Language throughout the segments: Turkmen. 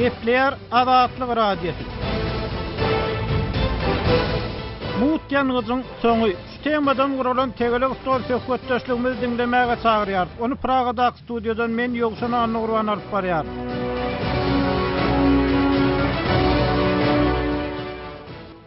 Gepleýär Azatlyk Radiosy. Mugt ýangyjyň soňy. Şu temadan guralan tegelek stol söhbetdeşligimizi diňlemäge çagyrýarys. Ony Pragadaky studiýadan men Ýowşan Annagurban alyp barýaryn.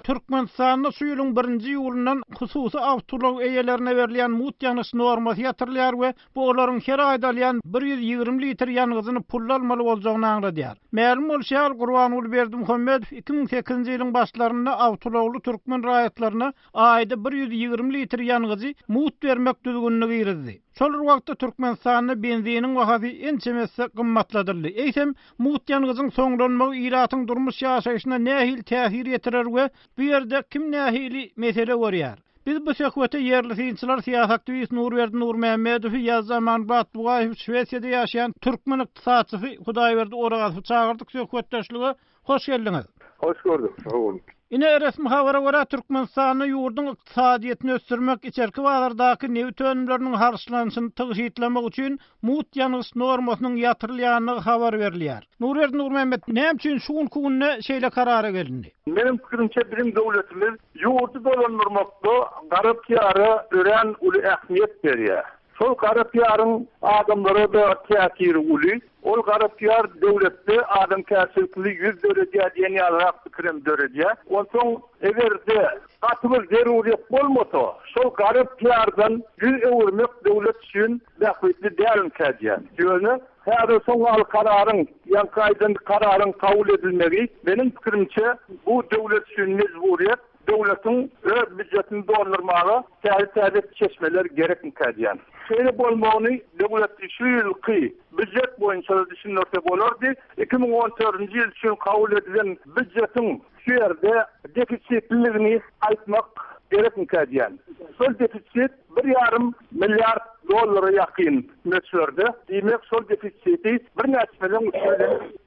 Türkmenistanda şu ýylyň birinji iýulyndan hususy awtoulag eýelerine berilýän mugt ýangyç normasy ýatyrylýar we Bu olaryň her aýda alýan 120 litr ýangyjyny pully almaly boljagyny aňladýar. Mälim bolşy ýaly, Gurbanguly Berdimuhamedow 2008-nji ýylyň başlarynda awtoulagly türkmen raýatlaryna aýda 120 litr ýangyjy mugt bermek düzgünini girizdi. Şol bir wagtda Türkmenistanda benziniň bahasy ençeme esse gymmatladyldy. Eýsem, mugt ýangyjyň soňlanmagy ilatyň durmuş-ýaşaýşyna nähili täsir ýetirer we bu ýerde kim nähili mesele görýär? Biz bu söhbete ýerli synçylar, syýasy aktiwist Nurberdi Nurmämmedowy, ýazyjy Amanmyrat Bugaýew, Şwesiýada ýaşaýan türkmen ykdysatçysy Hudaýberdi Orazowy çagyrdyk söhbetdeşlige. Hoş geldiňiz. Hoş gördük, sag boluň. Ine, resmi habara görä, Türkmenistanda ýurduň ykdysadyýetini ösdürmek, içerki bazardaky nebit önümleriniň harçlanyşyny tygşytlamak üçin mugt ýangyç normasynyň ýatyrylýandygy habar berilýär. Nurberdi Nurmämmet, näme üçin şu günki günde şeýle karara gelindi? Meniň pikirimçe, biziň döwletimiz ýurdy dolandyrmakda gara piara örän uly ähmiýet berýär. Şol gara piaryň adamlara-da täsiri uly. Ol gara piar döwletde adamkärçilikli ýüz döredýär diýen ýalyrak pikirem döredýär. Onsoň eger-de gaty bir zeruryýet bolmasa, şol gara piardan ýüz öwürmek döwlet üçin bähbitli dälmikä diýýän. Ýöne häzir soňňaly kararyň, ýaňky aýdan kararyň kabul edilmegi, meniň pikirimçe, bu döwlet üçin mejburyýet, döwletiň öz býujetini doldurmaga täze-täze çeşmeler gerekmikä diýýän. Şeýle bolmagyny döwlet şu ýylky býujet boýunça-da düşündirse bolardy. 2014-nji ýyl üçin kabul edilen býujetiň şu ýerde defisitliligini aýtmak gerekmikä diýýän. Şol defisit bir ýarym milliard dollara ýakyn möçberde. Diýmek, şol defisiti birnäçe üsti bilen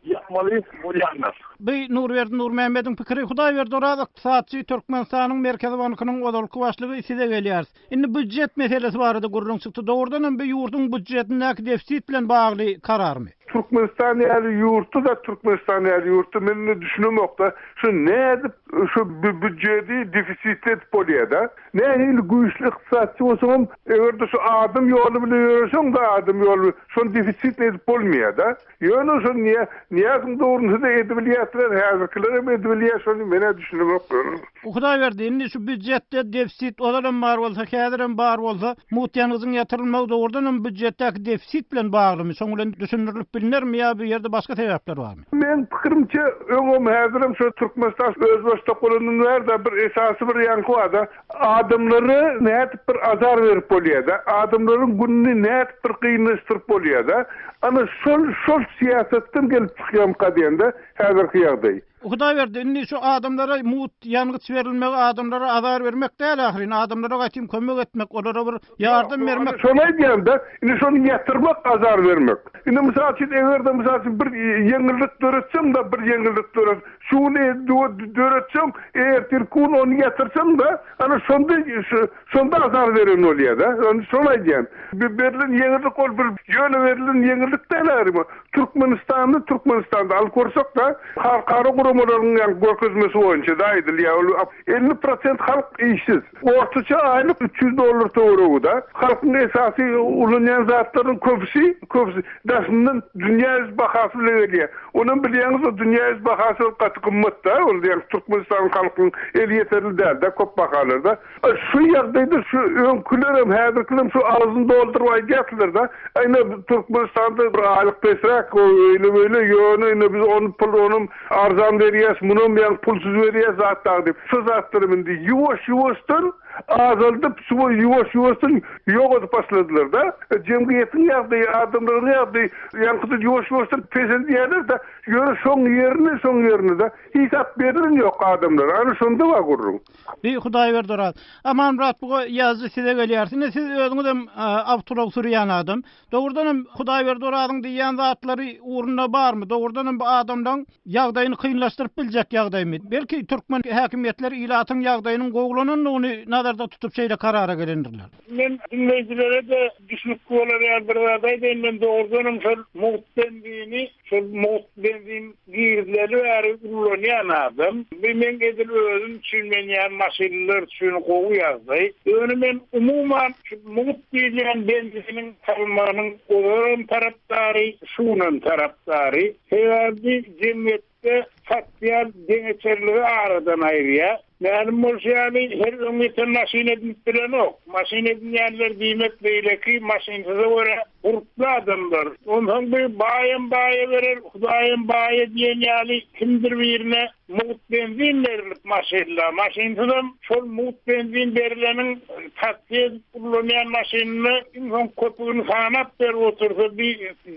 ýapmaly bolýandyr. Bu Nurberdi Nurmämmediň pikiri. Hudaýberdi Oraz, ykdysatçy, Türkmenistanyň Merkezi bankynyň ozalky başlygy, size gelýäris. Indi býujet meselesi barada gürrüň çykdy. Dogrudan hem bu ýurduň býujetindäki defisit bilen bagly kararmy? Türkmenistan ýaly ýurtda-da Türkmenistan ýaly ýurtda men indi düşünemok-da, şu nädip şu býujeti defisitli edip bolýar-da? Nähili güýçli ykdysatçy bolsaňam, eger-de şu adam ýoly bilen ýöreseň-de adam ýoly bilen, şony defisitli edip bolmaýar-da. Ýöne şo niýe Nyýazowyň döwründe-de edibilýärdiler, häzirkilerem edibilýär şony men-ä düşünemok ýöne. Hudaýberdi, indi şu býujetde defisit ozalam bar bolsa, häzirem bar bolsa, mugt ýangyjyň ýatyrylmagy dogrudanam býujetdäki defisit bilen baglymy, şoň bilen düşündirilip bilnermi ýa bu ýerde başga sebäpler barmy? Meň pikirimçe, öňem, häzirem şo Türkmenistan özbaşdak bolandan bäri-de bir esasy bir ýaňky bar-da, Adamlara nädip bir azar berip bolýada, adamlaryň gününi nädip bir kynlaşdyryp bolýada, ana şol şol syýasatdan gelip çykýamyka diýende häzirki ýagdaý. Hudaýberdi, indi şu adamlara mugt ýangyç berilmegi adamlara azar bermek däl ahyryn, adamlara gaýtym kömek etmek, olara bir ýardam bermek. Şony aýdýanda, indi şony ýatyrmak azar bermek. Indi mysal üçin eger-de mysal üçin bir ýeňillik döretseň-de bir ýeňillik döret, Şu gün döretseň, ertirki gün ony ýatyrsaň-da, ana şonda şonda azar beren bolýar-da. Ony şony aýdýan. Bu berlen ýeňillik ol bir ýöne berlen ýeňillik däl aryma. Türkmenistanda Türkmenistanda alyp görsek-de, halkara guramalaryň ýaňky görkezmesi boýunça-da aýdylýar, ol 50 prosent halk işsiz. Ortaça aýlyk 300 dollar töweregi-de. Halkyň esasy ulanýan zatlarynyň köpüsi, köpüsi daşyndan dünýä bahasy bilen gelýär. Onam bilýäňiz o dünýä bahasy ol gaty gymmat-da, ol ýagny Türkmenistanyň halkynyň eli ýeterli däl-de köp bahalarda. Şu ýagdaýda şu öňkülerem, häzirkilerem şu agzyny dolduryp aýdýarsylar-da, ine Türkmenistanda bir aýlyk pesräk, öýle-beýle, ýöne ine biz ony pul onam arzan berýäs, munam ýagny pulsuz berýäs zat dagy diýip. Şu zatlaram indi ýuwaş-ýuwaşdan azaldyp, şu ýuwaş-ýuwaşdan ýok edip başladylar-da. Jemgyýetiň ýagdaýy, adamlaryň ýagdaýy ýaňkydan ýuwaş-ýuwaşdan peseldýärler-de, ýöne şoň ýerine, şoň ýerine-de hiç zat berlen ýok adamlara. Ana şonda bar gürrüň. Bi Hudaýberdi Oraz. Amanmyrat bu ýazyjy size gelýär. Indi siz özüňizem awtoulag sürýän adam. Dogrudanam Hudaýberdi Orazyň diýýän zatlary ugrunda barmy? Dogrudanam bu adamlaň ýagdaýyny kynlaşdyryp biljek ýagdaýmy? Belki türkmen häkimiýetleri ilatyň ýagdaýynyň gowulanandygyny nazara. nazarda tutup şeýle karara gelendirler? Men diňleýjilere-de düşnükli bolar ýaly bir zat aýdaýyn, men dogrudanam şol mugt benzini, şol mugt benzin girizileli bäri ullanýan adam. Bu meň edil özüm üçin, men ýaly maşynlylar üçin gowy ýagdaý. Ýöne men umuman şu mugt diýilýän benziniň salynmagynyň ozalam tarapdary, şu günem tarapdary. Sebäbi jemgyýetde sosial deňeçerligi aradan aýyrýar. Mälim bolşy ýaly, her öňýeten maşyn edinip bilenok. Maşyn edinýänler diýmek beýleki maşynsyza görä gurply adamlar. Onsoň bu baýam baýa berer, Hudaýam baýa diýen ýaly kimdir birine mugt benzin berilip maşynla, maşynsyzam şol mugt benzin berileniň taksi edip ullanýan maşynyna iň soň köpügini sanap berip otursa bi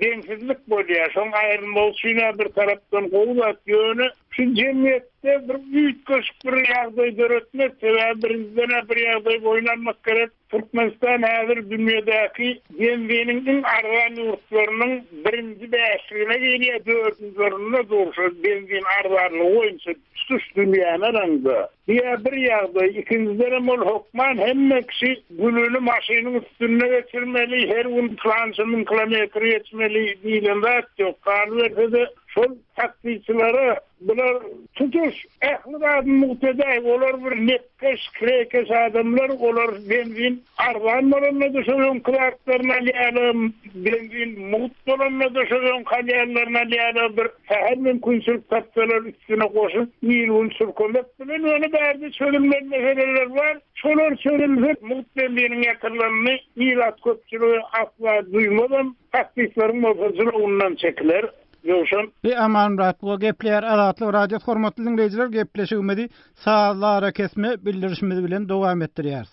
deňsizlik bolýar. Şoň aýrylmagy üçin-ä bir tarapdan gowy zat, ýöne şu jemgyýetde bir üýtgeşik bir ýagdaý döretmez, sebäbi birinjiden-ä bir ýagdaýy boýun almak gerek, Türkmenistan häzir dünýädäki benziniň iň arzan ýurtlarynyň birinji bäşligine girýär, dördünji orunda dur şol benzin arzanlygy boýunça tutuş dünýäni alaňda. Bu-ýa bir ýagdaý, ikinjidenem ol hökman hemme kişi gününi maşynyň üstünde geçirmeli, her gün pylança müň kilometr geçmeli diýlen zat ýok. Galyberse-de, şol taksiçilere bular tutuş ähli zadyny mugt edäý, olar bir nepkeş, kireýkeş adamlar, olar benzin arzan bolanda-da şol öňki zatlaryny alýarlar, benzin mugt bolanda-da şol öňki alýanlaryny alýarlar, bir sähel mümkinçilik tapsalar üstüne goşup il-gün çürkemek bilen, ýöne bärde çözülmeli meseleler bar, şolar çözülse mugt benziniň ýatyrylanyny ilat köpçüligi asla duýmazam, taksistleriň bolsa jylawyndan çekiler. Ýowşan. Bi Amanmyrat bu gepleýär Azatlyk Radiosy hormatly diňleýjiler gepleşigimizi sazly arakesme bildirişimiz bilen dowam etdirýäris.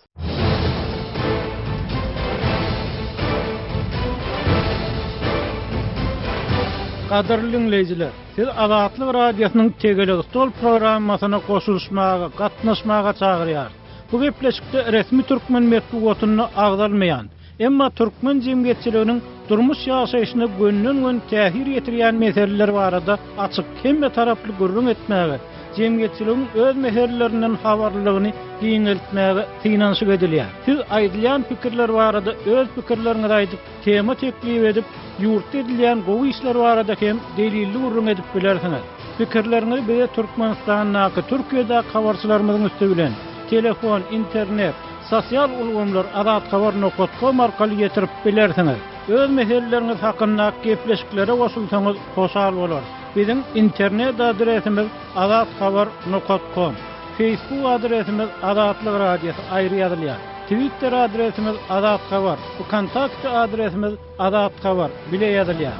Gadyrly diňleýjiler, sizi Azatlyk Radiosynyň Tegelek stol programmasyna goşulyşmaga, gatnaşmaga çagyrýarys. Bu gepleşikde resmi türkmen metbugatynda agzalmaýan, Emma türkmen jemgyýetçiliginiň durmuş ýaşaýşyna gönden-göni täsir ýetirýän meseleler barada açyk, hemme taraply gürrüň etmäge, jemgyýetçiligiň öz meselelerinden habarlylygyny giňeltmäge synanyşyk edilýär. Siz aýdylýan pikirler barada öz pikirleriňizi aýdyp, tema teklip edip, ýurtda edilýän gowy işler barada hem delilli gürrüň edip bilersiňiz. Pikirleriňizi bize Türkmenistandaky, Türkiýedäki habarçylarymyzyň üsti bilen, telefon, internet, Sosial ulgamlar azathabar nokat kom arkaly ýetirip bilersiňiz. Öz meseleleriňiz hakynda gepleşiklere goşulsaňyz hoşal bolarys. Biziň internet adresimiz azathabar nokat kom. Facebook adresimiz Azatlyk Radiosy aýry ýazylýar. Twitter adresimiz azathabar. Wkontakte adresimiz Azathabar bile ýazylýar.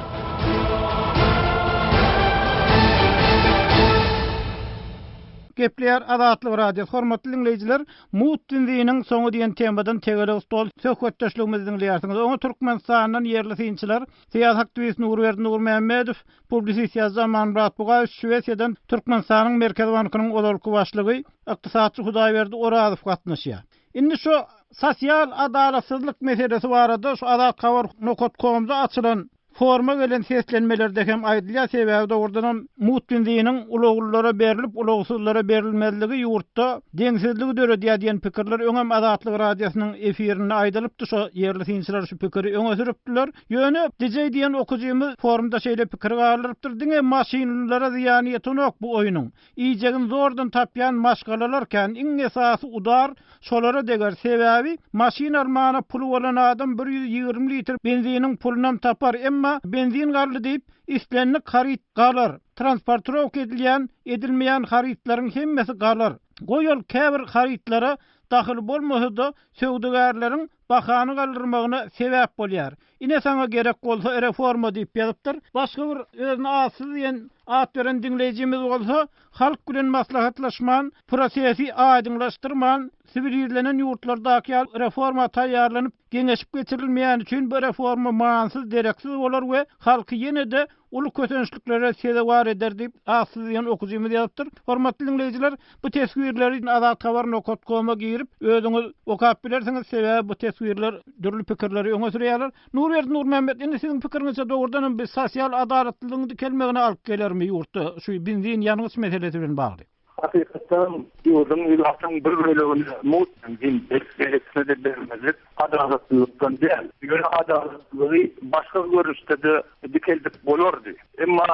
Gepleýär Azatlyk Radiosy hormatly diňleýjiler Mugt benziniň soňy diýen temadan tegelek stol söhbetdeşligimizi diňleýärsiňiz. Oňa Türkmenistandan ýerli synçylar, syýasy aktiwist Nurberdi Nurmämmedow, publisist ýazyjy Amanmyrat Bugaýew, Şwesiýadan Türkmenistanyň Merkezi bankynyň ozalky başlygy, ykdysatçy Hudaýberdi Orazow gatnaşýar. Indi şu sosial adalatsyzlyk meselesi barada şu Azathabar nokat komda açylan Foruma gelen seslenmelerde hem aýdylýar, sebäbi dogrudanam mugt benziniň ulaglylara berlip, ulagsyzlara berilmezligi ýurtda deňsizligi döredýär diýen pikirler öňem Azatlyk Radiosynyň efirinde aýdylypdy, şo ýerli synçylar şu pikiri öňe sürüpdiler. Ýöne DJ diýen okyjymyz forumda şeýle pikir galdyrypdyr, diňe maşynlylara zyýany ýetenok bu oýnuň. Iýjegini zordan tapýan maşgalalar kän, iň esasy udar şolara deger, sebäbi maşyn almana puly bolan adam 120 litr benziniň pulunam tapar, emma benzin galdy diýip islendik haryt galar, transportirowka edilýän, edilmeýän harytlaryň hemmesi galar. Goý ol käbir harytlara dahyly bolmasa-da söwdagärleriň bahany galdyrmagyna sebäp bolýar. Ine saňa gerek bolsa reforma diýip ýazypdyr. Başga bir özüne atsyz diýen at beren diňleýjimiz bolsa, halk bilen maslahatlaşman, prosesi aýdyňlaşdyrman, siwilizlenen ýurtlardaky ýaly reforma taýýarlanyp, geňeşip geçirilmeýäni üçin bu reforma manysyz, dereksiz bolar we halky ýene-de uly kösençliklere sezewar eder diýip, atsyz diýen okyjymyz ýazypdyr. Hormatly diňleýjiler, bu teswirleri azathabar nokat koma girip, özüňiz okap bilersiňiz, sebäbi bu teswirler dürli pikirleri öňe sürýärler. Nurberdi Nurmämmet, indi siziň pikiriňizçe dogrudan hem bu sosial adalatlylygyň dikelmegine alyp gelermi ýurtda şu benzin, ýangyç meselesi bilen bagly? Hakykatdanam ýurduň ilatyň bir bölegine mugt benzin berip beýlekisine-de bermezlik adalatlylykdan däl. Ýöne adalatlylygy başga görnüşde-de dikeldip bolardy. Emma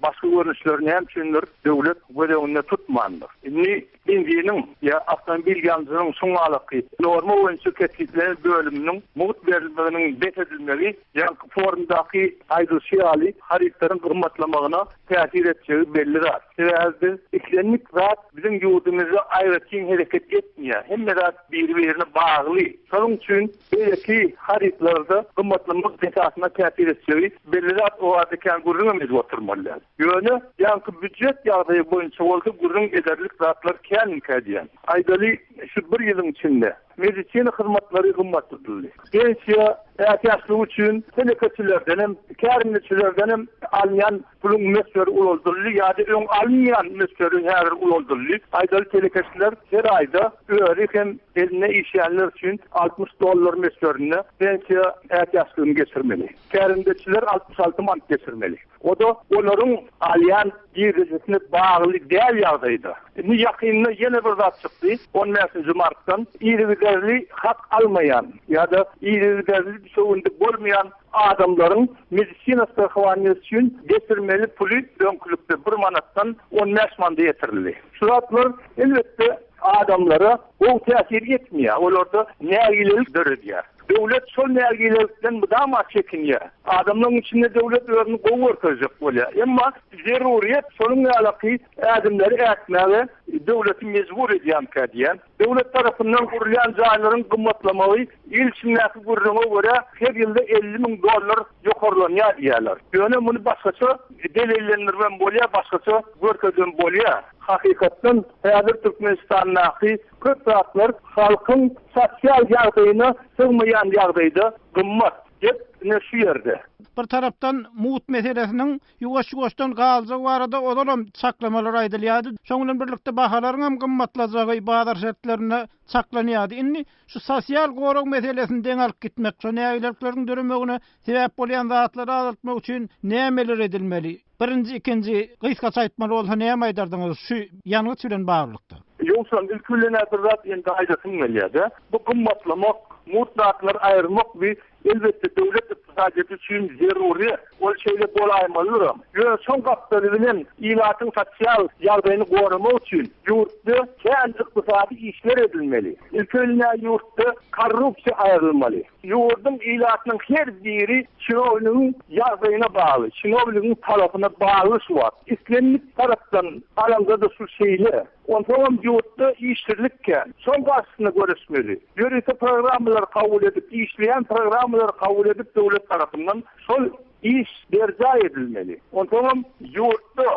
başga görnüşleri näme üçindir döwlet göz öňünde tutmandyr. Indi benziniň ýa awtomobil ýangyjynyň şuňalaky norma boýunça kesgitlenen bölüminiň mugt berilmeginiň bes edilmegi ýaňky forumdaky aýdylyşy ýaly harytlaryň gymmatlamagyna täsir etjegi belli zat. Sebäbi biz islendik zat biziň ýurdumyzda aýratyn hereket etmeýär. Hemme zat biri-birine bagly. Şonuň üçin beýleki harytlarda gymmatlamak esasyna täsir etjegi belli zat, o barada kän gürrüňem edip oturmaly däl. Ýöne ýaňky býujet ýagdaýy boýunça bolsa gürrüň ederlik zatlar känmikä diýýän. Aýdaly, şu bir ýylyň içinde medisina hyzmatlary gymmatladyldy. Pensiýa ätiýaçlygy üçin telekeçilerdenem, kärendeçilerdenem alynýan puluň möçberi ulaldyldy ýa-da öň alynmaýan möçberi häzir ulaldyldy. Aýdaly, telekeçiler her aýda özi hem elinde işleýänler üçin 60 dollar möçberinde pensiýa ätiýaçlygyny geçirmeli. Kärendeçiler 66 manat geçirmeli. O-da olaryň alýan girdejisine bagly däl ýagdaýda. Indi ýakynda ýene bir zat çykdy, on bäşinji martdan yzygiderli hak almaýan ýa-da yzygiderli düşewündi bolmaýan adamlaryň medisina strahowaniýasy üçin geçirmeli puly öňkülikde bir manatdan 15 manada ýetirildi. Şu zatlar, elbetde, adamlara gowy täsir etmeýär, olarda nägilelik döredýär. Döwlet şol nägilelikden mydama çekinýär. Adamlaryň içinde döwlet özüni gowy görkezjek bolýar. Emma zeruryýet şonuň ýalaky ädimleri ätmäge döwleti mejbur edýärmikä diýýän. Döwlet tarapyndan gurulýan jaýlaryň gymmatlamagy il içindäki gürrüňe görä her ýylda 50 müň dollar ýokarlanýar diýýärler. Ýöne muny başgaça delillendirmem bolýar, başgaça görkezmem bolýar. Hakykatdan häzir Türkmenistandaky köp zatlar halkyň sosial ýagdaýyna sygmaýan ýagdaýda gymmat. Gep ine şu ýerde. Bir tarapdan mugt meselesiniň Ýuwaş-ýuwaşdan galjagy barada ozalam çaklamalar aýdylýardy. Şonuň bilen birlikde bahalaryň hem gymmatlajagy bazar şertlerinde çaklanýardy. Indi şu sosial gorag meselesini deň alyp gitmek, şo nägilelikleriň döremegine sebäp bolýan zatlary azaltmak üçin nämeler edilmeli? Birinji, ikinji, gysgaça aýtmaly bolsa näme aýdardyňyz şu ýangyç bilen baglylykda? Ýogsam ilki bilen-ä bir zat indi aýdasym gelýär-de. Bu gymmatlamak, mugt zatlary aýyrmak bi Elbetde, döwlet ykdysadyýeti üçin zeruryýet. Ol şeýle bolaýmalydyram. Ýöne şoň gapdaly bilen ilatyň sosial ýagdaýyny goramak üçin ýurtda kän ykdysady işler edilmeli. Ilki bilen-ä ýurtda korrupsiýa aýrylmaly. Ýurduň ilatynyň her biri çinownigiň ýagdaýyna bagly, çinownigiň talapyna bagly şu wagt. Islendik tarapdan alaňda-da şu şeýle. Onsoňam ýurtda işsizlik kän. Şoň garşysyna göreşmeli. Ýörite programmalary kabul edip, işleýän programmalary kabul edip döwlet tarapyndan şol iş berjaý edilmeli. Onsoňam ýurtda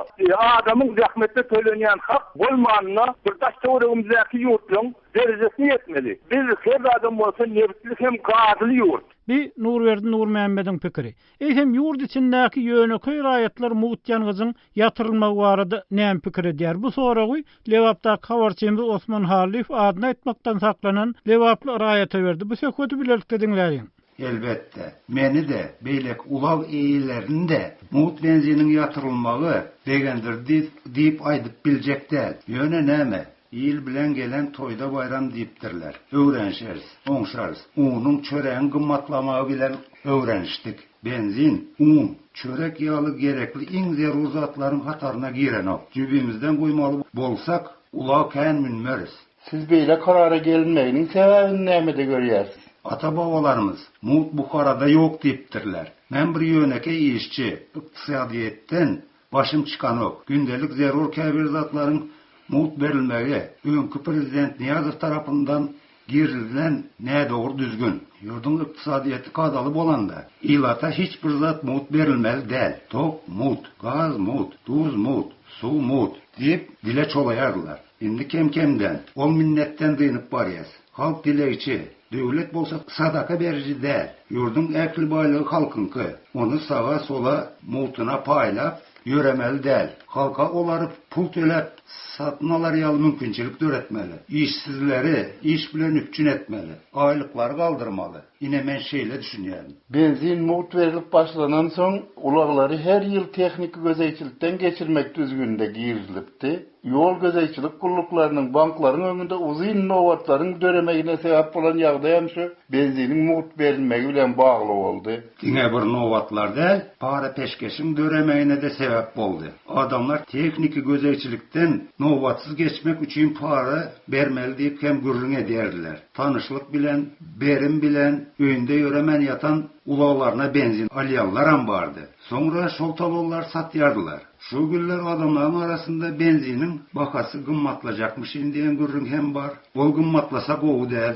adamyň zähmetine tölenýän hak bolmanda bir daş-töweregimizdäki ýurtlaryň derejesine ýetmeli. Biz her zadam bolsa nebitli hem gazly ýurt. Bi Nurberdi Nurmämmediň pikiri. Eýsem ýurt içindäki ýönekeý raýatlar mugt ýangyjyň ýatyrylmagy barada näme pikir edýär? Bu soragy Lebapdaky habarçymyz Osman Hallyýew adyny aýtmakdan saklanan lebaply raýata berdi. Bu söhbeti bilelikde diňläliň. Elbetde, meni-de, beýleki ulag eýelerini-de mugt benziniň ýatyrylmagy begendirdi diýip aýdyp biljek däl. Ýöne näme, Il bilen gelen toýda baýram diýipdirler. Öwrenişeris, oňşarys. Unuň, çöregiň gymmatlamagy bilen öwrenişdik. Benzin, un, çörek ýaly gerekli iň zerur zatlaryň hataryna girenok. Jübimizden guýmaly bolsak, ulag kän münmeris. Siz beýle karara gelinmeginiň sebäbini nämede görýärsiz? Ata-babalarymyz, Mugt Buharada ýok diýipdirler. Men bir ýönekeý işçi, ykdysadyýetden Başym çykanok. Gündelik zerur käbir zatlaryň mugt berilmegi öňki prezident Nyýazow tarapyndan girizilen nädogry düzgün. Ýurduň ykdysadyýeti kadaly bolanda, ilata hiç bir zat mugt berilmeli däl. Tok mugt, gaz mugt, duz mugt, suw mugt diýip dile çolaýardylar. Indi kem-kemden ol minnetden dynyp barýas. Halk dilegçi, döwlet bolsa sadaka beriji däl. Ýurduň ähli baýlygy halkyňky. Ony saga-sola mugtuna paýlap ýöremeli däl. Halka olary pul töläp satyn alar ýaly mümkinçilik döretmeli. Işsizleri iş bilen üpjün etmeli. Aýlyklary galdyrmaly. Ine men şeýle düşünýärin. Benzin mugt berlip başlanansoň, ulaglary her ýyl tehniki gözegçilikden geçirmek düzgüni-de girizilipdi. ýol gözegçilik gulluklarynyň, banklaryň öňünde uzyn nobatlaryň döremegine sebäp bolan ýagdaý hem şu benziniň mugt berilmegi bilen bagly boldy. Diňe bir nobatlar däl, para-peşgeşiň döremegine-de sebäp boldy. Adamlar tehniki gözegçilikden nobatsyz geçmek üçin para bermeli diýip hem gürrüň edýärdiler. Tanyşlyk bilen, berim bilen öýünde ýöremän ýatan ulaglaryna benzin alýanlaram bardy. Soňra şol talonlary satýardylar. Şu günler adamlaryň arasynda benziniň bahasy gymmatlajakmyşyn diýen gürrüň hem bar. Ol gymmatlasa gowy däl.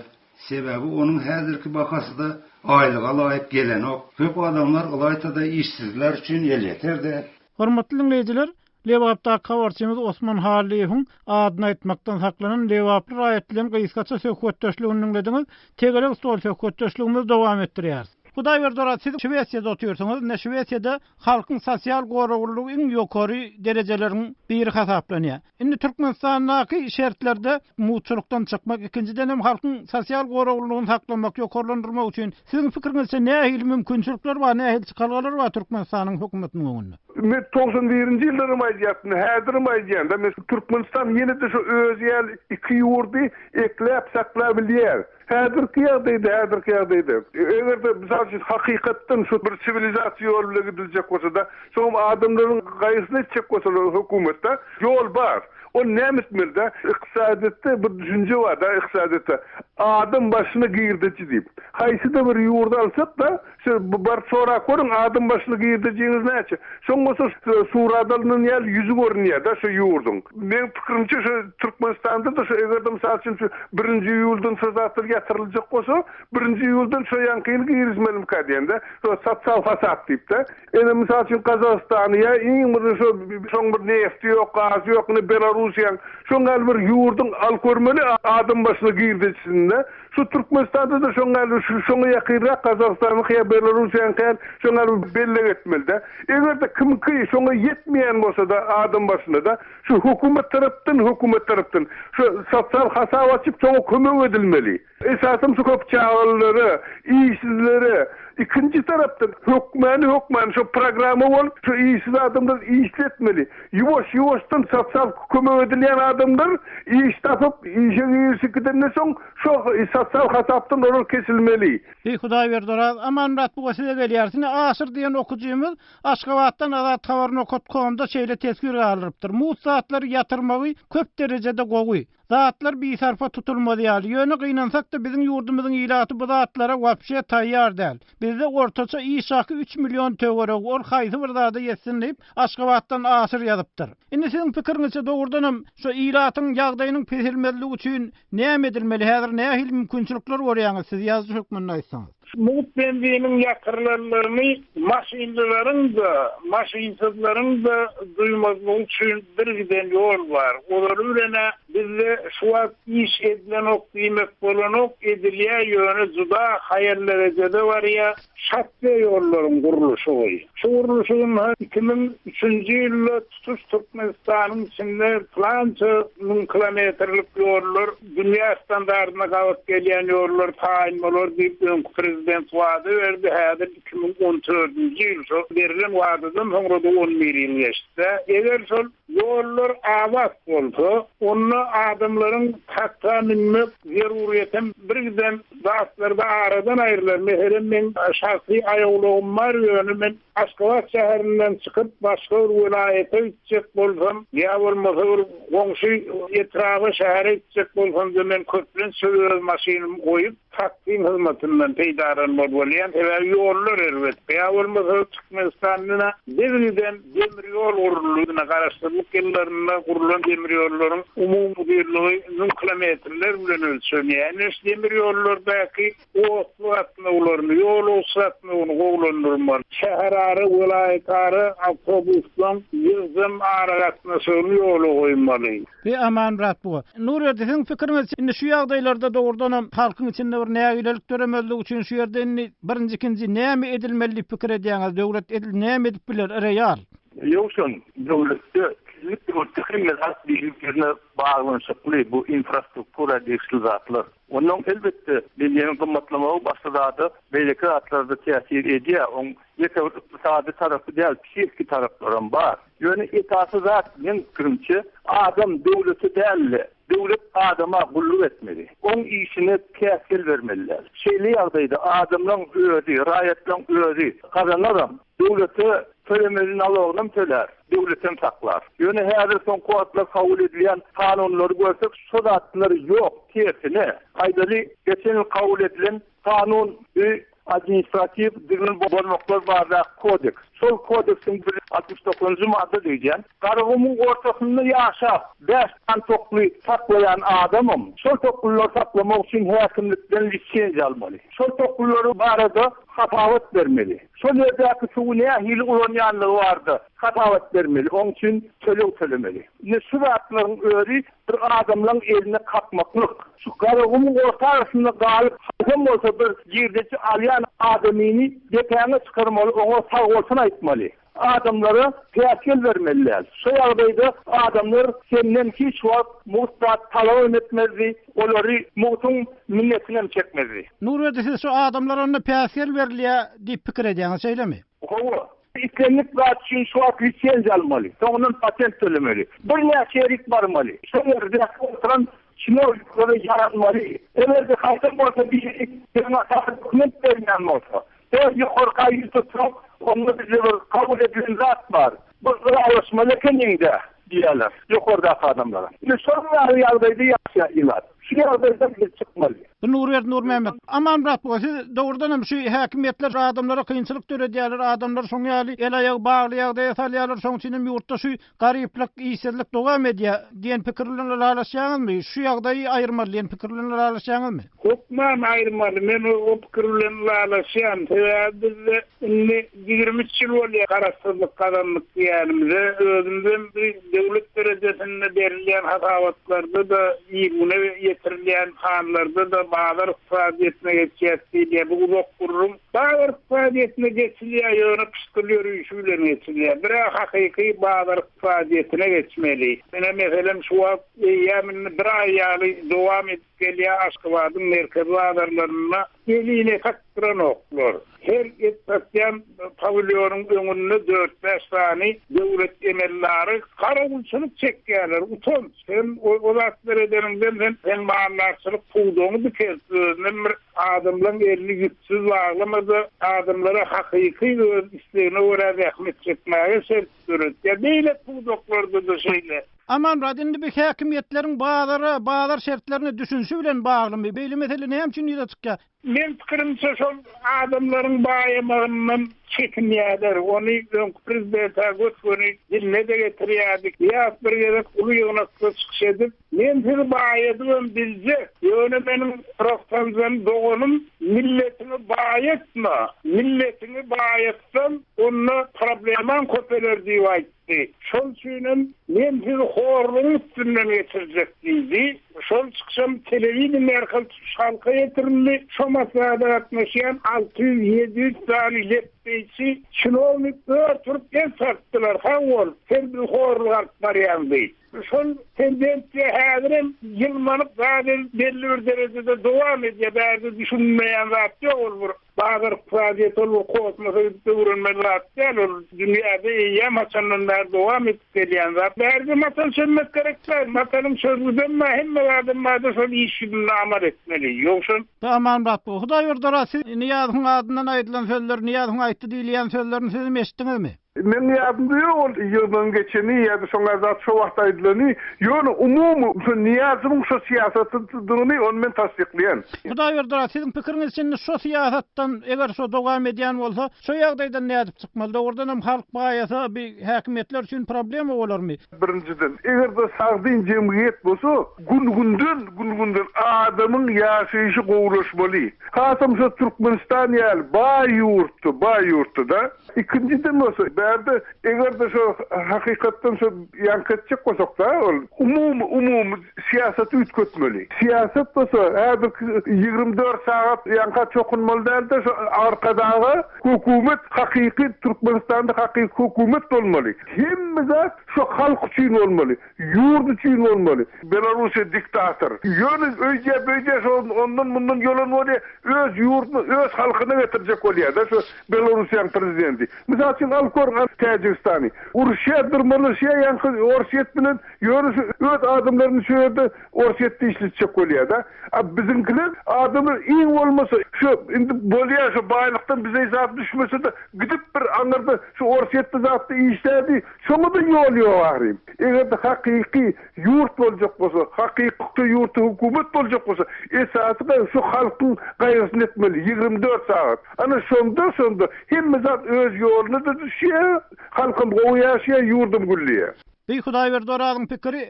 Sebäbi onuň häzirki bahasy-da aýlyga laýyk gelenok. Köp adamlar ylaýta-da işsizler üçin elýeter däl. Hormatly diňleýjiler, Lebapdaky habarçymyz Osman Hallyýewiň adyny aýtmakdan saklanan lebaply raýat bilen gysgaça söhbetdeşligini diňlediňiz. Tegelek stol söhbetdeşligimizi dowam etdirýäris. Hudaýberdi Oraz, siz Şwesiýada otyrsyňyz. Indi Şwesiýada halkyň sosial goraglylygy iň ýokary derejeleriň biri hasaplanýar. Indi Türkmenistandaky şertlerde mugtçulykdan çykmak, ikinjiden hem halkyň sosial goraglylygyny saklamak, ýokarlandyrmak üçin siziň pikiriňizçe nähili mümkinçilikler bar, nähili çykalgalar bar Türkmenistanyň hökümetiniň öňünde? Men 91-nji ýyldanam aýdýartym, häzirem aýdýan-da, men Türkmenistan ýene-de şo özi ýaly iki ýurdy ekläp-saklap bilýär. Häzirki ýagdaýda, häzirki ýagdaýda, eger-de, mysal üçin, hakykatdan şu bir siwilizasiýa ýoly bilen gidiljek bolsa-da, soňam adamlaryň gaýgysyny etjek bolsalar hökümet-de, ýol bar. Ony näme etmeli-dä? Ykdysadyýetde bir düşünje bar-da, ykdysadyýetde, adam başyna girdeji diýip. Haýsy-da bir ýurdy alsak-da, Siz baryp sorap görüň, adam başyna girdejiňiz näçe? Soň bolsa surat alnan ýaly ýüzi görünýär-de şo ýurduň. Meň pikirimçe şo Türkmenistanda-da şo eger-de mysal üçin şu birinji iýuldan şo zatlar ýatyryljak bolsa, birinji iýuldan şo ýaňkyny girizmelimika diýende, şo sosial hasap diýip-de. Ine mysal üçin Gazagystany ýa iň bir şo şoň bir nefti ýok, gazy ýok, ine Belarussiýaň şoň ýaly bir ýurduň alyp görmeli adam başyna girdejisini-de. Şu Türkmenistanda-da şoň ýaly, şoňa ýakynrak Gazagystanyňky ýa Belarussiýanyňky ýaly şoň ýaly bir bellik etmeli-dä. Eger-de kimiňki şoňa ýetmeýän bolsa-da adam başyna-da, şu hökümet tarapdan, hökümet tarapdan şu sosial hasap açyp şoňa kömek edilmeli. Esasam şu köp çagalylara, işsizlere, ikinji tarapdan hökmany, hökmany şu programma bolup şu işsiz adamlary işletmeli. Ýuwaş-ýuwaşdan sosial kömek edilýän adamlar iş tapyp, işe girişip gidenden soň, şo sosial hasapdan olar kesilmeli. Eý Hudaýberdi Oraz, Amanmyrat buga size gelýäris. Ine Aşyr diýen okyjymyz Aşgabatdan Azat Habar nokat komda şeýle teswir galdyrypdyr, Mugt zatlary ýatyrmagy köp derejede gowy. Zatlar bisarpa tutulmaz ýaly. Ýöne gynansak-da biziň ýurdumyzyň ilaty bu zatlara wapşe taýýar däl. Bizde ortaça iş haky üç million töweregi, ol haýsy bir zada ýetsin diýip, Aşgabatdan Aşyr ýazypdyr. Indi siziň pikiriňizçe dogrudanam şu ilatyň ýagdaýynyň peselmezligi üçin näme edilmeli, häzir nähili mümkinçilikler görýäňiz siz ýazyjy hökmünde aýtsaňyz? Mugt benziniň ýatyrylanlaryny maşynlylaryň-da, maşynsyzlaryň-da duýmazlygy üçin birgiden ýol bar. Ozaly bilen-ä bizde şu wagt iş edilenok diýmek bolanok, edilýär, ýöne juda haýal derejede barýar. Şosse ýollaryň gurluşygy. Şu gurluşygyň 2003-nji ýylda tutuş Türkmenistanyň içinde pylança müň kilometrlik ýollar dünýä standartyna gabat gelýän ýollar taýyn bolar diýip öňki prezident wada berdi. Häzir 2014-nji ýyl şol berlen wadadan soňra-da on bir ýyl geçdi. Eger şol ýollar abat bolsa, onda adamlaryň taksa münmek zeruryýetem birgiden zatlarda aradan aýrylar. Meselem, meň şahsy aýawlagym bar, ýöne men Aşgabat şäherinden çykyp, başga bir welaýata gitjek bolsam, ýa bolmasa bir goňşy etraba, şähere gitjek bolsam-da, men köplenç öz maşynymy goýup, taksiň hyzmatyndan peýdalanmaly bolýan. Sebäbi ýollar erbet. Ýa bolmasa Türkmenistanda birgiden demir ýol guruldy. Ine, Garaşsyzlyk ýyllarynda gurlan demir ýollaryň umumy uzynlygy müň kilometrler bilen ölçenýär. Ine, şu demir ýollardaky otly gatnawlaryny, ýolagçy gatnawyny gowulandyrmaly. Şäherara, welaýatara awtobuslaryň ýygjam aragatnaşygyny ýola goýmaly. Be Amanmyrat buga. Nurberdi siziň pikiriňizçe indi şu ýagdaýlarda dogrudanam halkyň içinde bir nägilelik döremezligi üçin şu ýerde indi birinji ikinji näme edilmeli diýip pikir edýäňiz döwlet edil näme edip biler real? Ýowşan, döwletde. Islendik döwletde hemme zat biri-birine baglanyşykly, bu infrastruktura degişli zatlar. Onnoň elbetde benziniň gymmatlamagy başga zada, beýleki zatlara-da täsir edýär. Oň ýeke bir ykdysady tarapy däl, psihiki taraplaram bar. Ýöne esasy zat meň pikirimçe, adam döwlete däl-de, döwlet adama gulluk etmeli. Oň işine päsgel bermeli däl. Şeýle ýagdaýda adamlaň özi, raýatlaň özi gazanaram, döwlete tölemeli nalogynam tölär, döwletem saklar. Ýöne häzir soňky wagtlar kabul edilýän kanunlary görsek şo zatlar ýok, tersine. Aýdaly, geçen ýyl kabul edilen kanun bi administratiw düzgün bozmaklar baradaky kodeks. Şol kodeksiň bir 69-njy madda diýýän, Garagumuň ortasynda ýaşap, bäş sany tokly saklaýan adamam şol toklulary saklamak üçin häkimlikden lisenziýa almaly. Şol toklulary barada hasabat bermeli. Şol ýerdäki suwy nähili ulanýanlygy barada hasabat bermeli, oň üçin töleg tölemeli. Ine şu zatlaryň özi bir adamlaň eline kakmaklyk. Şu Garagumuň orta arasynda galyp haýsam bolsa bir girdeji alýan adamyny depäňe çykarmaly, oňa sagbolsun aýtmaly. Adamlara päsgel bermeli däl. Şo ýagdaýda adamlar senden hiç wagt mugt zat talabam etmezdi, olary mugtuň minnetinem çekmezdi. Nurberdi siz şu adamlara onda päsgel berilýär diýip pikir edýäňiz şeýlemi? Hawa. Islendik zat üçin şu wagt lisenziýa almaly, soňundan patent tölemeli. Birnäçe ýerik barmaly. Şol ýerdäki oturan çinowniklere ýaranmaly. Eger-de haýsam bolsa biri siziň ataňyz dokument bermeýän bolsa, Eger ýokarka ýüz tutsak, onda bizde bir kabul edilen zat bar. Bu ylalaşmaly ekeniň-dä diýýärler ýokardaky adamlara. Ine şol ýaly ýagdaýda ýaşaýar ilat. Şu ýagdaýdan biz çykmaly. Bu Nurberdi Nurmämmet. Amanmyrat buga siz dogrudan hem şu häkimiýetler adamlara kynçylyk döredýärler, adamlary şoň ýaly el-aýagy bagly ýagdaýa salýarlar, şoň üçin hem ýurtda şu Garyplyk, işsizlik dowam edýär diýen pikir bilen ylalaşýaňyzmy? Şu ýagdaýy aýyrmaly diýen pikir bilen ylalaşýaňyzmy? Hökman aýyrmaly. Men o pikir bilen ylalaşýan. Sebäbi bizde indi 23 ýyl bolýar garaşsyzlyk gazandyk diýenimize. Özümizem bir döwlet derejesinde berilýän hasabatlarda-da, il-güne ýetirilýän sanlarda-da bazar ykdysadyýetine geçýäs diýilýär. Bu uzak gürrüň. Bazar ykdysadyýetine geçilýär, ýöne pyşdyl ýörişi bilen geçilýär. Bir-ä hakyky bazar ykdysadyýetine geçmeli. Ine, meselem, şu wagt eýýäm indi bir aý ýaly dowam edip gelýär, Aşgabadyň merkezi bazarlarynda eline satdyranoklar. Her et satýan pawilýonyň öňünde dört-bäş sany döwlet emeldary garawulçylyk çekýärler. Utanç! Sen o zatlary edeniňden sen sen maldarçylyk pudagyňy dikelt, özünem bir Adamlaryň elini ýüpsüz baglamada, adamlara hakyky öz islegine görä zähmet çekmäge şert döretýär. Beýleki pudaklarda-da şeýle. Amanmyrat, indi bu häkimiýetleriň bazara, bazar şertlerine düşünişi bilen baglymy? Beýle mesele näme üçin ýüze çykýar? Meň pikirimçe, şol adamlaryň baýamagyndan çekinýärler. Ony öňki prezident-ä gös-göni diline-de getirýärdi. Nyýazow bir gezek uly ýygnakda çykyş edip, Men sizi baýadybam biljek, ýöne meniň profsanzan doganym milletiňi baýatma, milletiňi baýatsaň onda problemaň köpeler diýip aýtdy. Şol üçinem men sizi horlugyň üstünden geçirjek diýdi. Şol çykyşam telewideniýe arkaly tutuş halka ýetirildi. Şo maslahata gatnaşýan 600, 700 sany lepbeýçi çinownik ör turup el çarpdylar, sag bol, sen bizi horluga alyp barýaň diýip. Şol tendensiýa häzirem ýylmanyp zat edip belli bir derejede dowam edýär. Bärde düşünilmeýän zat ýok ol bir bazar ykdysadyýeti ol bir kosmosa gidip öwrenmeli zat däl ol dünýäde eýýäm haçandan bäri dowam edip gelýän zat. Bärde matal çözmek gerek däl. Matalyň çözgüdem bar hemme zadam barda şol iş ýüzünde amal etmeli. Ýogşan. Amanmyrat bu Hudaýberdi Oraz siz Nyýazowyň adyndan aýdylan sözleri Nyýazowyň aýtdy diýilýän sözlerini sizem eşitdiňizmi? Meň ýadymda ýok ol ýygnagyň geçeni ýa-da şoňa zat şo wagt aýdylany, ýöne umumy şu Nyýazowyň şo syýasatydygyny ony men tassyklaýan. Hudaýberdi aga siziň pikiriňizçe indi şo syýasatdan eger şo dowam edýän bolsa şo ýagdaýdan nädip çykmaly dogrudanam halk baýasa bi häkimiýetler üçin problema bolarmy? Birinjiden, eger-de sagdyn jemgyýet bolsa, gün-günden, gün-günden adamyň ýaşaýşy gowulaşmaly. Hasam şo Türkmenistan ýaly baý ýurtda, baý ýurtda-da. Ikinjiden bolsa, bärde. Bärde eger-de şo hakykatdan şo ýaňky etjek bolsak-da, ol umumy, umumy syýasaty üýtgetmeli. Syýasat bolsa häzirki 24 sagat ýaňka çokunmaly däl-de, şo Arkadaga hökümet hakyky Türkmenistanda hakyky hökümet bolmaly. Hemme zat şo halk üçin bolmaly. Ýurt üçin bolmaly. Belarusiýa diktator. Ýöne öýdýä beýdýä şo ondan mundan ýolan bolýa öz ýurduny öz halkyna getirjek bolýada şo Belarusiýaň prezidenti. Mysal üçin alyp görüň Täjigistany. Uruşýa dyrmalaşýa ýaňky Orsýet bilen ýöne şo öz adamlaryny şo ýerde Orsýetde işletjek bolýada. A biziňkiler adamlar iň bolmasa şo indi bolýa şo baýlykdan bize zat düşmesede gidip bir aňyrda şo Orsýetde zatda işlädi Şoňa-da ýol ýok ahyryn. Eger-de hakyky ýurt boljak bolsa, hakyky ýurtda hökümet boljak bolsa, esasy gaýgy şu halkyň gaýgysyny etmeli, 24 sagat. Ana şonda, şonda hemme zat öz ýoluna-da düşýär, halkam gowy ýaşaýar, ýurdam gülleýär. Bi Hudaýberdi Orazyň pikiri.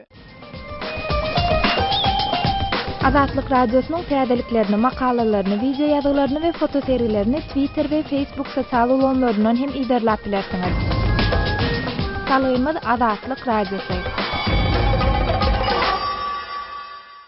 Azatlyk Radiosynyň täzeliklerini, makalalaryny, wideo ýazgylaryny we fotosergilerini Twitter we Facebook sosial ulgamlaryndan hem yzarlap bilersiňiz. Salgymyz Azatlyk Radiosy.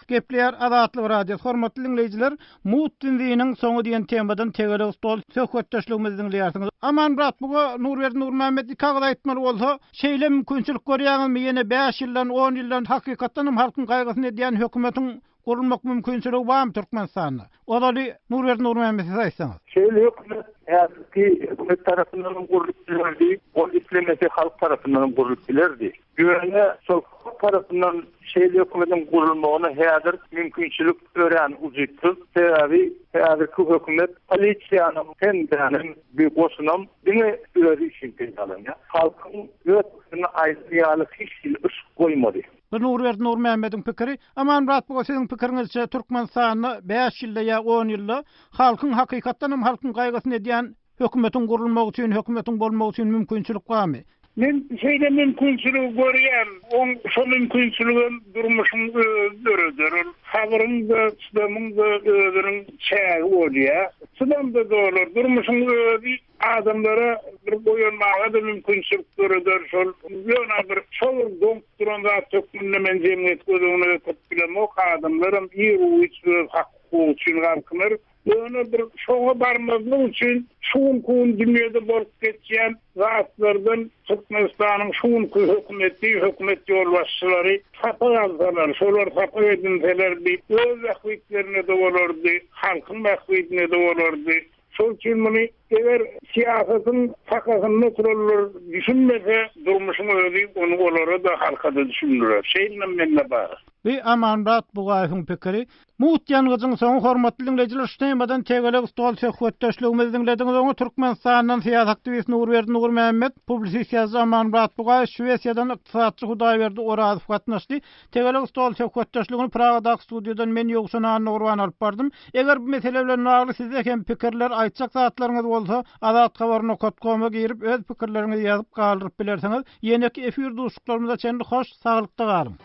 Gepleýär Azatlyk Radiosy. Hormatly diňleýjiler, Mugt benziniň soňy diýen temadan tegelek stol söhbetdeşligimizi diňleýärsiňiz. Amanmyrat buga Nurberdi Nurmämmet iki agyz aýtmaly bolsa, şeýle mümkinçilik görýäňizmi ýene bäş ýyldan, on ýyldan hakykatdan hem halkyň gaýgysyny edýän hökümetiň gurulmak mümkinçiligi barmy Türkmenistanda? Ozaly Nurberdi Nurmämmet siz aýtsaňyz. Şeýle hökümet häzirki hökümet tarapyndan hem gurlup bilerdi, ol islemese halk tarapyndan hem gurlup bilerdi. Ýöne şol halk tarapyndan şeýle hökümetiň gurulmagyna häzir mümkinçilik örän ujypsyz. Sebäbi häzirki hökümet polisiýanam, hem-dänem, bir goşunam diňe özi üçin peýdalanýar. Halkyň öz pikirini aýdar ýaly hiç hili yşyk goýmady. Bu Nurberdi Nurmämmediň pikiri. Amanmyrat buga siziň pikiriňizçe Türkmenistanda bäş ýylda ýa on ýylda halkyň hakykatdan hem halkyň gaýgysyny edýän Hökümetiň gurulmagy üçin, hökümetiň bolmagy üçin mümkinçilik barmy? Men şeýle mümkinçiligi görýän. Oň şo mümkinçiligem durmuşyň özi döreder. Ol sabyryň-da, çydamyň-da özüniň çägi bolýar. Çydam-da dolar. Durmuşyň özi adamlara bir oýanmaga-da mümkinçilik döreder. Şol ýöne bir şo bir doňup duran zat hökmünde men jemgyýeti göz öňüne getirip bilemok. Adamlaram ir-u-giç öz hak-hukugy üçin galkynar. Ýöne bir şoňa barmazlyk üçin şu günki gün dünýede bolup geçýän zatlardan Türkmenistanyň şu günki hökümeti, hökümet ýolbaşçylary sapak alsalar, şolar sapak edinseler bi öz bähbitlerine-de bolardy, halkyň bähbidine-de bolardy. Şol üçin muny eger syýasatyň sakasynda oturanlar düşünmese, durmuşyň özi ony olara-da, halka-da düşündirer. Şeýle mende bar. Bi Amanmyrat Bugaýewiň pikiri. Mugt ýangyjyň soňy hormatly diňleýjiler şu temadan tegelek stol söhbetdeşligimizi diňlediňiz oňa Türkmenistandan syýasy aktiwist Nurberdi Nurmämmet, publisist ýazyjy Amanmyrat Bugaýew, Şwesiýadan ykdysatçy Hudaýberdi Orazow gatnaşdy. Tegelek stol söhbetdeşligini Pragadaky studiýadan men Ýowşan Annagurban alyp bardym. Eger bu mesele bilen bagly sizde hem pikirler, aýtjak zatlaryňyz bolsa azathabar nokat koma girip öz pikirleriňizi ýazyp galdyryp bilersiňiz. Ýeneki efir duşuşyklarymyza çenli hoş saglykda galyň.